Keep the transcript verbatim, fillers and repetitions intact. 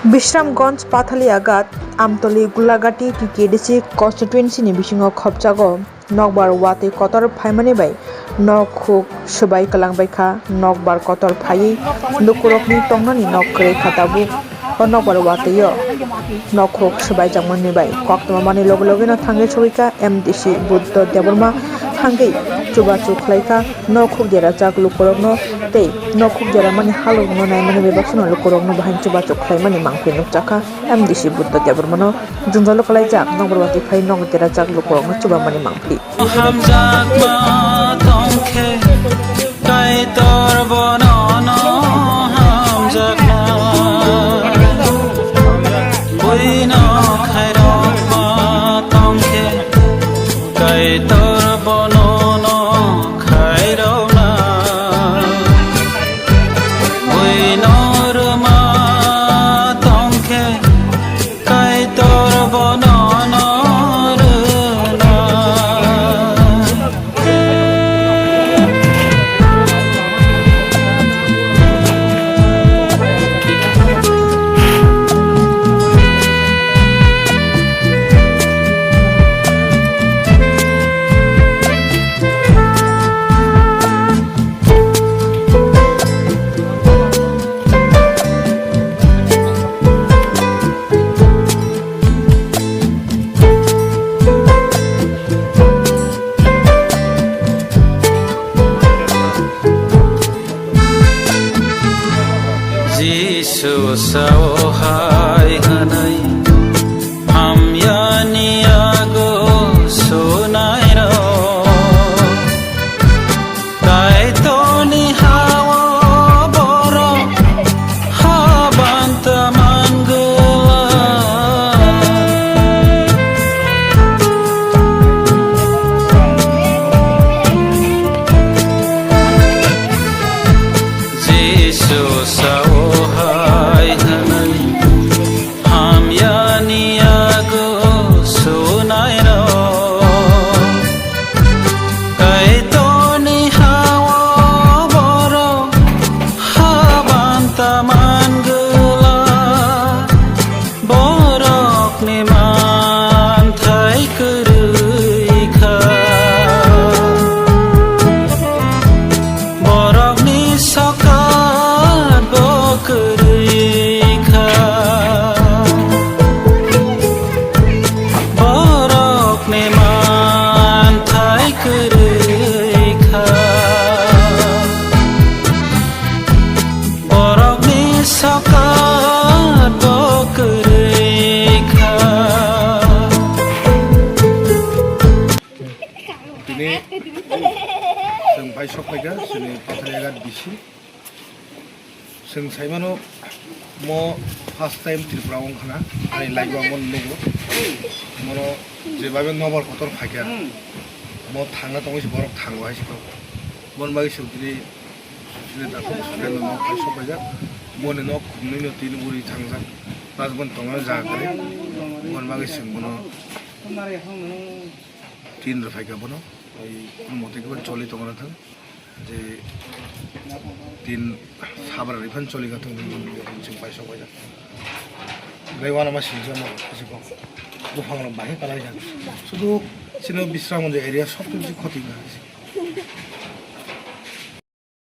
Bishramganj, Pathalia Ghat, Amtoli, Gulagati T K D C constituency ni bisingo khopjago nokbar watwi kotor phaimani bai nok huk swbai kwlangbaikha. Nokbar kotor phaiwi lukurokni tongnani nok kwrwi kha tabuk. O nokbar watwi o nok huk swbaijakmani bai koktwma mani loge loge no thangwi sogwikha M D C Buddha Debbarma, thangwi chubachu khlaikha nok huk derajak lukurokno tei nok huk deramani halokno naimani bai baksa no lukurokno bahai chubachu khlaimani mangphi nukjakha. M D C Buddha Debbarmano jwngjalo kalaijak nokbar watwi phai nok derajak lukurokno chubamani mangphi. Hamjakma tongkhe Kaitor bonono hamjakma. Buino khairokma tongkhe Kaitor bonono khairokna. Buino rwma tongkhe Kaitor bonono rwna. Jisu sao hai hwnwi, hamyani yago sunairok. Kaitorni ha-o borok habanta mangwla. Jisu sao hai hwnwi, hamyani yago sunairok. Kaitorni ha-o borok habanta mangwla. Borokni manthai kwrwi kha. Borokni sokat bo kwrwi kha. Borokni manthai kwrwi kha. Borokni sokat bo kwrwi kha. Tini chwng bai sok phaikha chini Pathalia Ghat D C. Chwng saimano mo first time Tripura wngkhana, ani life o amo nugo. Mono jebabe nobar kotor phaikha. Mo thangna tongwi se borok thango hai se kok. Mon bagwi chwng tini Chini dakhuk swkang nok hai sokpaijak. Boni nok khumnwi no tin uri thangjak. Plus boni tongna jaga kwrwi. Boni bagwi chwng bono tin rwphaikha bono. Oi, mote khe choli tongna thang. Je tin sabra rwi phan choli ka thang, chwng pai sokpaijak. Bai wana ma sinjak mo, kisi kok. Buphang rok bahai kalai jak. Sudu chini Bisramganj area sob kichu khoti wngkha.